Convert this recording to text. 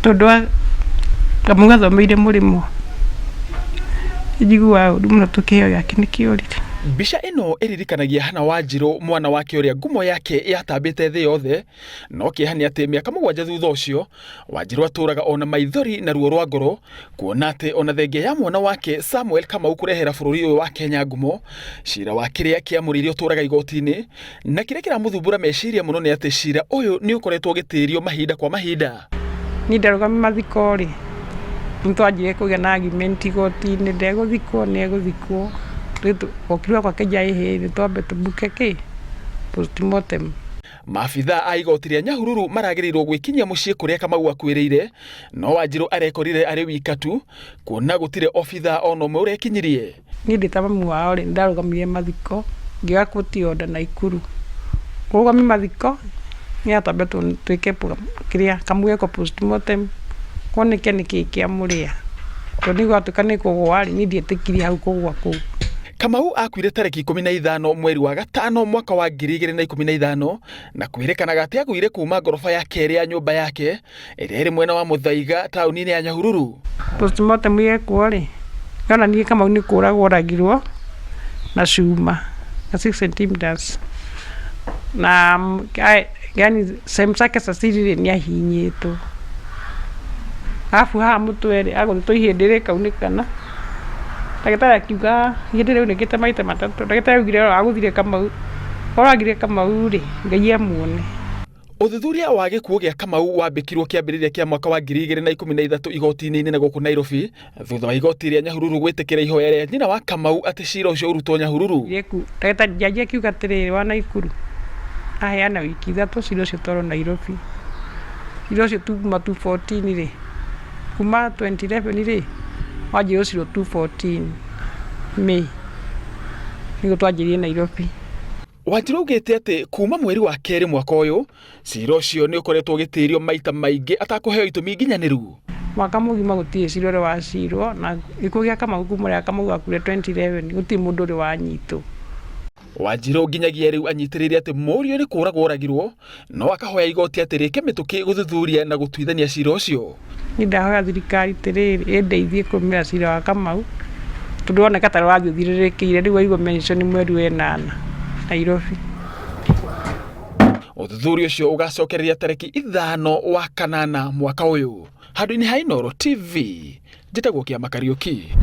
Tondũ Kamau athomeire mũrĩmo, njiguaga ũru mũno tondũ kĩheo gĩake nĩ kĩorire. Mbica ĩno ĩririkanagia Hannah Wanjirũ mwana wake ũrĩa ngumo yake yatambĩte thĩ yothe, no kĩeha nĩ atĩ mĩaka 7 thutha ũcio, Wanjirũ atũraga ona maithori na ruo rwa ngoro kuona atĩ ona thengia ya mwana wake Samuel Kamau kũrehera bũrũri ũyũ wa Kenya ngumo, cira wa kĩrĩa kĩamũrĩire ũtũraga igoti-inĩ, na kĩrĩa kĩramũthumbũra meciria mũno nĩ atĩ cira ũyũ nĩ ũkoretwo ũgĩtĩrio mahinda kwa mahinda. Niĩ ndarũgamia mathiko rĩ, nĩ twanjire kũgĩa na argument igoti-inĩ, ndegũthikwo nĩ egũthikwo, rĩu okire gwakwa akĩnjĩra ĩhĩ nĩ twambe tũmbuke kĩ, postmortem. Maabithaa a igoti rĩa Nyahururu maragĩrĩirwo gwĩkinyia mũciĩ kũrĩa Kamau akuĩrĩire, no Wanjirũ arekorire arĩ wika tu kuona gũtirĩ obithaa ona ũmwe ũrekinyirie. Niĩ ndĩ ta mami wao rĩ, nĩ ndarũgamirie mathiko, ngĩoya court order Naikuru. Kũrũgamia mathiko, nĩgetha twambe twĩke kĩrĩa, Kamau ekwo postmortem, kuoneke nĩkĩ kĩamũrĩa. Tondũ nĩ gwatuĩka nĩ kũgũa rĩ, niĩ ndietĩkirie hau kũgũa kũu. Kamau akuire tarĩki 15 mweri wa gatano mwaka wa 2015 na kwĩrĩkanaga atĩ agũire kuma ngoroba ya kerĩ ya nyũmba yake ĩrĩa ĩrĩ mwena wa Mũthaiga taũni-inĩ ya Nyahururu. Postmortem yekwo rĩ, yonanirie Kamau nĩ kũragwo oragirwo na cuma ya 6 centimeters na yani sehemu zake za siri rĩ nĩ ahihinyĩtwo. Arabu haha mũtwe rĩ agũthĩtwo ihĩndĩ rĩkaunĩkana. Ndagĩtarĩ akiuga ihĩndĩ rĩaunĩkĩte maita matatũ. Ndagĩtarĩ augire agũthire Kamau, oragire Kamau rĩ, Ngai amuone. Ũthuthuria wa gĩkuũ gĩa Kamau wambĩkirwo kĩambĩrĩria kĩa mwaka wa 2013 igoti-inĩ inene gũkũ Nairobi, thutha wa igoti rĩa Nyahururu gwĩtĩkĩra ihoya rĩa nyina wa Kamau atĩ cira ũcio ũrutwo Nyahururu. Ndagĩtarĩ njanji akiuga atĩrĩrĩ wa Naikuru aheana wiki 3 cira ũcio ũtwarwo Nairobi. Cira ũcio kuma 2014 rĩ, kuma 2011 rĩ, wanjia gũcirwo 2014 May nĩguo twanjirie Nairobi. Wanjiru augĩte atĩ kuma mweri wa kerĩ mwaka ũyũ, cira ũcio nĩ ũkoretwo ũgĩtĩrio maita maingĩ atakũheo itũmi nginyanĩru. Mwaka mũgima gũtirĩ cira ũrĩ wacirwo na gĩkuũ gĩa Kamau kuma ũrĩa Kamau akuire 2011 gũtirĩ mũndũ ũrĩ wanyitwo. Wanjiru nginyagia rĩu anyitĩrĩire atĩ mũriũ nĩ kũragwo oragirwo, no akahoya igoti atĩ rĩke mĩtũkĩ gũthuthuria na gũtuithania cira ũcio. Niĩ ndahoya thirikari atĩrĩrĩ ĩndeithie kũrũmĩrĩra cira wa Kamau tondũ ũroneka ta ũrathiĩ ũthirĩrĩkĩire rĩu waigua mention mweri wa ĩnana Nairobi. Ũthuthuria ũcio ũgacokereria tarĩki 5 wa kanana mwaka ũyũ. Handũ-inĩ ha Inooro TV, njĩtagwo Kĩama Kariũki.